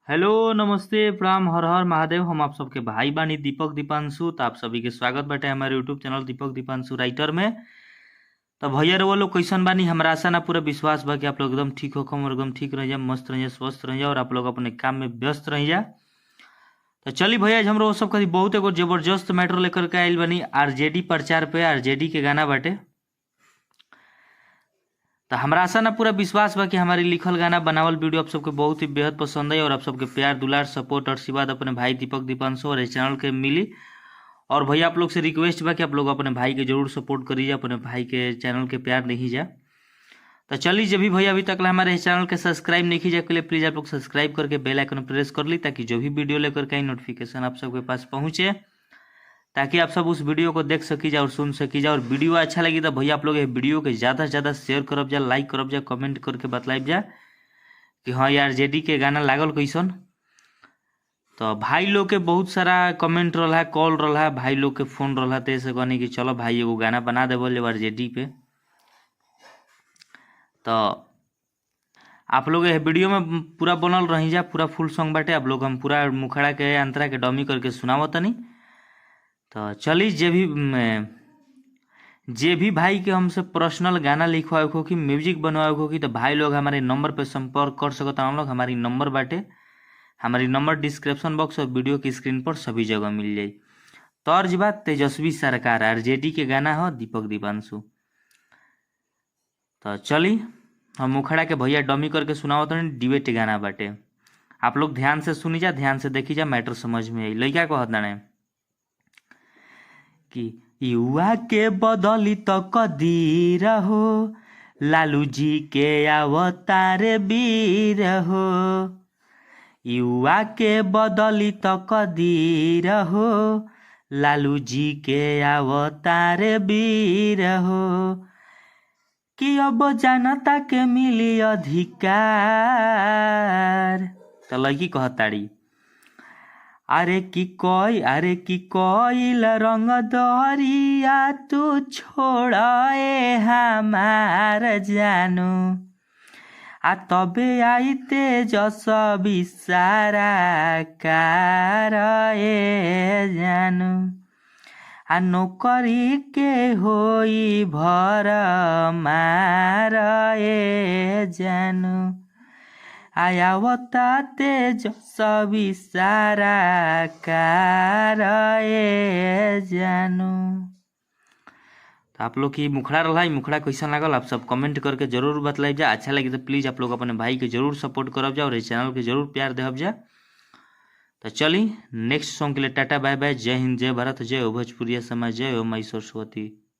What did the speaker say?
Hello नमस्ते प्रणाम हर हर महादेव। हम आप सबके भाई बानी दीपक दीपांशु। तो आप सभी के स्वागत बाटे हमारे YouTube channel Deepak Deepanshu writer में। तो भैया रउआ लोग कैसन बानी? हमरा आशा ना पूरा विश्वास बा कि आप लोग एकदम ठीक होखम और एकदम ठीक रह जा, मस्त रह जा, स्वस्थ रह जा और आप लोग अपने काम में व्यस्त रह जा। तो चली भैया, आज हमरो सब कभी बहुत एगो जबरदस्त मैटर लेकर के आइल बानी आरजेडी प्रचार पे, आरजेडी के गाना बाटे। तो हमरा आशा ना पूरा विश्वास बा कि हमारी लिखल गाना बनावल वीडियो आप सबके बहुत ही बेहद पसंद है और आप सबके प्यार दुलार सपोर्ट और आशीर्वाद अपने भाई दीपक दीपांशु और इस चैनल के मिली। और भैया आप लोग से रिक्वेस्ट बा कि आप लोग अपने भाई के जरूर सपोर्ट करिए, अपने भाई के चैनल के प्यार नहीं जा। तो चलिए, जब भी भैया अभी तक हमारे इस चैनल के सब्सक्राइब नहीं कीजिए के लिए प्लीज़ आप लोग सब्सक्राइब करके बेल आइकन प्रेस कर ली, ताकि जो भी वीडियो लेकर के आई नोटिफिकेशन आप सबके पास पहुँचे, ताकि आप सब उस वीडियो को देख सकी जा और सुन सकी जा। और वीडियो अच्छा लगी तो भैया आप लोग ये वीडियो के ज़्यादा से ज़्यादा शेयर करब जा, लाइक करब जा, कमेंट करके बतलाइब जा कि हाँ यार जेडी के गाना लागल कैसन। तो भाई लोग के बहुत सारा कमेंट रहा, कॉल रहा, भाई लोग के फोन रहा, तो ऐसे कहनी कि चलो भाई एगो गाना बना देवल आर जे डी पे। तो आप लोग ये वीडियो में पूरा बनल रही जा, पूरा फुल सॉन्ग बाटे। आप लोग हम पूरा मुखड़ा के अंतरा के डमी करके सुनावतनी। तो चली, जे भी भाई के हमसे पर्सनल गाना लिखवाए हो कि म्यूजिक बनवाए हो कि तो भाई लोग हमारे नंबर पे संपर्क कर सकता हम लोग। हमारी नंबर बाटे, हमारी नंबर डिस्क्रिप्शन बॉक्स और वीडियो की स्क्रीन पर सभी जगह मिल जाई। तर्ज बा तेजस्वी सरकार, आरजेडी के गाना हो, दीपक दीपांशु। तो चली, हम मुखड़ा के भैया डमी करके सुनाओ तो डिबेट गाना बाटे। आप लोग ध्यान से सुनी जा, ध्यान से देखी जा, मैटर समझ में आई। लड़का कहत ना कि युवा के बदली तो कदीर हो, लालू जी के अवतार वीर हो। युवा के बदली तो कदीर हो, लालू जी के अवतार वीर हो। कि अब जनता के मिली अधिकार। तो लड़की कहताड़ी, अरे कि कोई, अरे कि कोइल रंग दरिया तू छोड़े हमार जानू, आ तबे आई तेजस्वी सरकार ए जानू, आ नौकरी के होई भर मार ए जानू, आयावता तेजस्वी सरकार ए जानू। तो आप लोग की मुखड़ा रहा, मुखड़ा कैसा लागल आप सब कमेंट करके जरूर बतलाइब जा। अच्छा लगे तो प्लीज़ आप लोग अपने भाई के जरूर सपोर्ट करब जा और इस चैनल के जरूर प्यार देहब जा। तो चली, नेक्स्ट सॉन्ग के लिए टाटा बाय बाय। जय हिंद, जय भारत, जय हो भोजपुरिया समाज, जय हो माई सरस्वती।